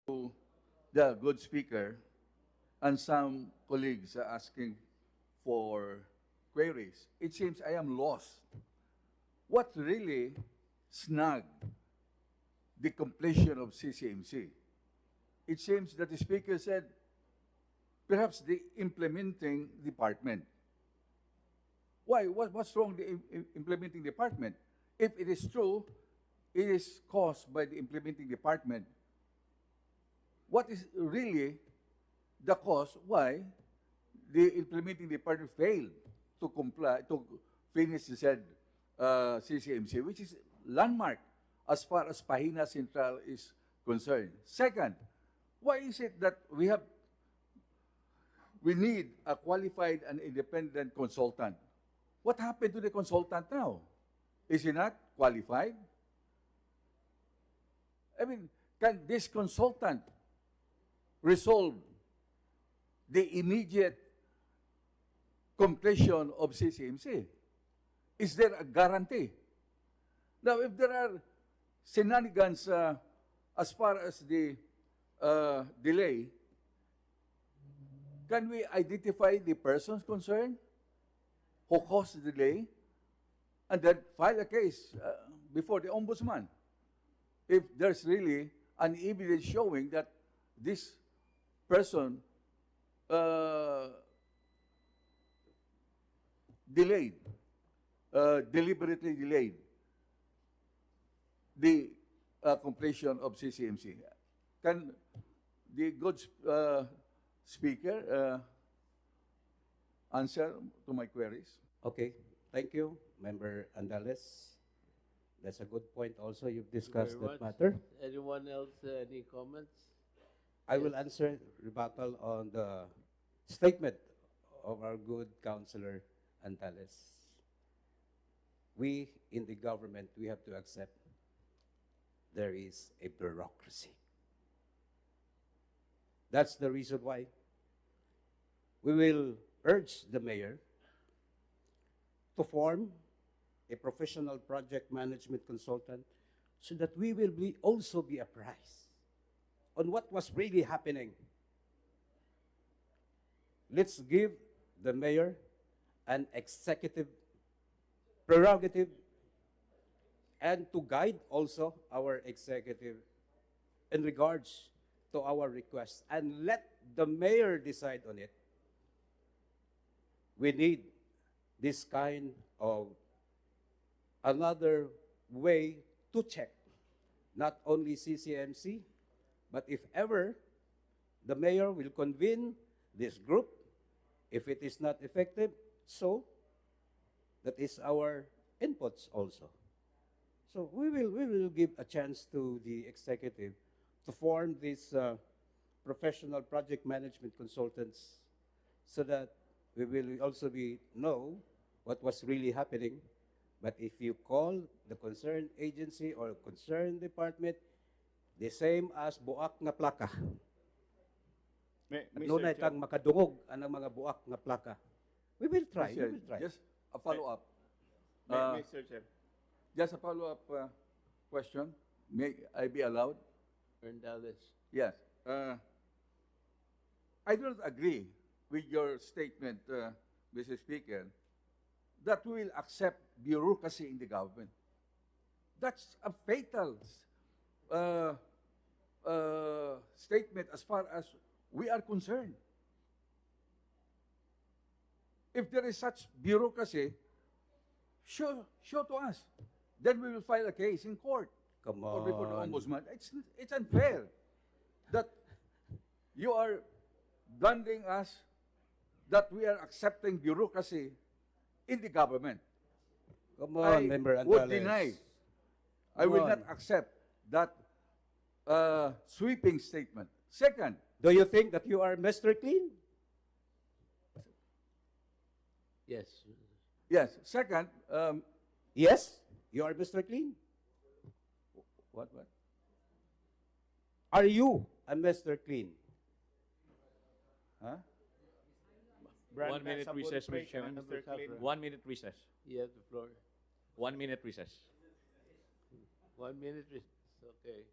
the good speaker and some colleagues are asking for queries. It seems I am lost. What really snagged the completion of CCMC? It seems that the speaker said perhaps the implementing department. Why? What's wrong with the implementing department? If it is true, it is caused by the implementing department. What is really the cause why the implementing department failed to comply, to finish the said CCMC, which is landmark as far as Pahina Central is concerned? Second, why is it that we need a qualified and independent consultant? What happened to the consultant now? Is he not qualified? I mean, can this consultant resolve the immediate completion of CCMC? Is there a guarantee? Now, if there are shenanigans as far as the delay, can we identify the persons concerned who caused the delay and then file a case before the ombudsman? If there's really an evidence showing that this person delayed, deliberately delayed the completion of CCMC. Can the good speaker answer to my queries? Okay, thank you, Member Andales. That's a good point also. You've discussed that matter. Anyone else, any comments? I will answer rebuttal on the statement of our good Councilor Andales. We in the government, we have to accept there is a bureaucracy. That's the reason why we will urge the mayor to form a professional project management consultant so that we will also be apprised on what was really happening. Let's give the mayor an executive prerogative and to guide also our executive in regards to our requests, and let the mayor decide on it. We need this kind of another way to check not only CCMC, but if ever the mayor will convene this group, if it is not effective, so that is our inputs also. So we will give a chance to the executive to form these professional project management consultants so that we will also know what was really happening. But if you call the concerned agency or concerned department, the same as buak nga plaka. Nunay kang makadungog anang mga buak nga plaka. We will try. We will try. Just a follow-up. Mr. Chair. Just a follow-up question. May I be allowed? Andales. Yes. I don't agree with your statement, Mr. Speaker, that we will accept bureaucracy in the government. That's a fatal statement as far as we are concerned. If there is such bureaucracy, show to us. Then we will file a case in court. Come Or before the on. ombudsman. It's unfair that you are branding us that we are accepting bureaucracy in the government. Come on, Member Andales. Would deny. I will not accept that sweeping statement. Second, Do you think that you are Mr. Clean? Yes. yes. Second, Yes, you are Mr. Clean. what? Are you a Mr. Clean? Huh? 1 minute sabon recess, break, Mr. Chairman. Mr. Clean. 1 minute recess. You have the floor. 1 minute recess. 1 minute. Okay.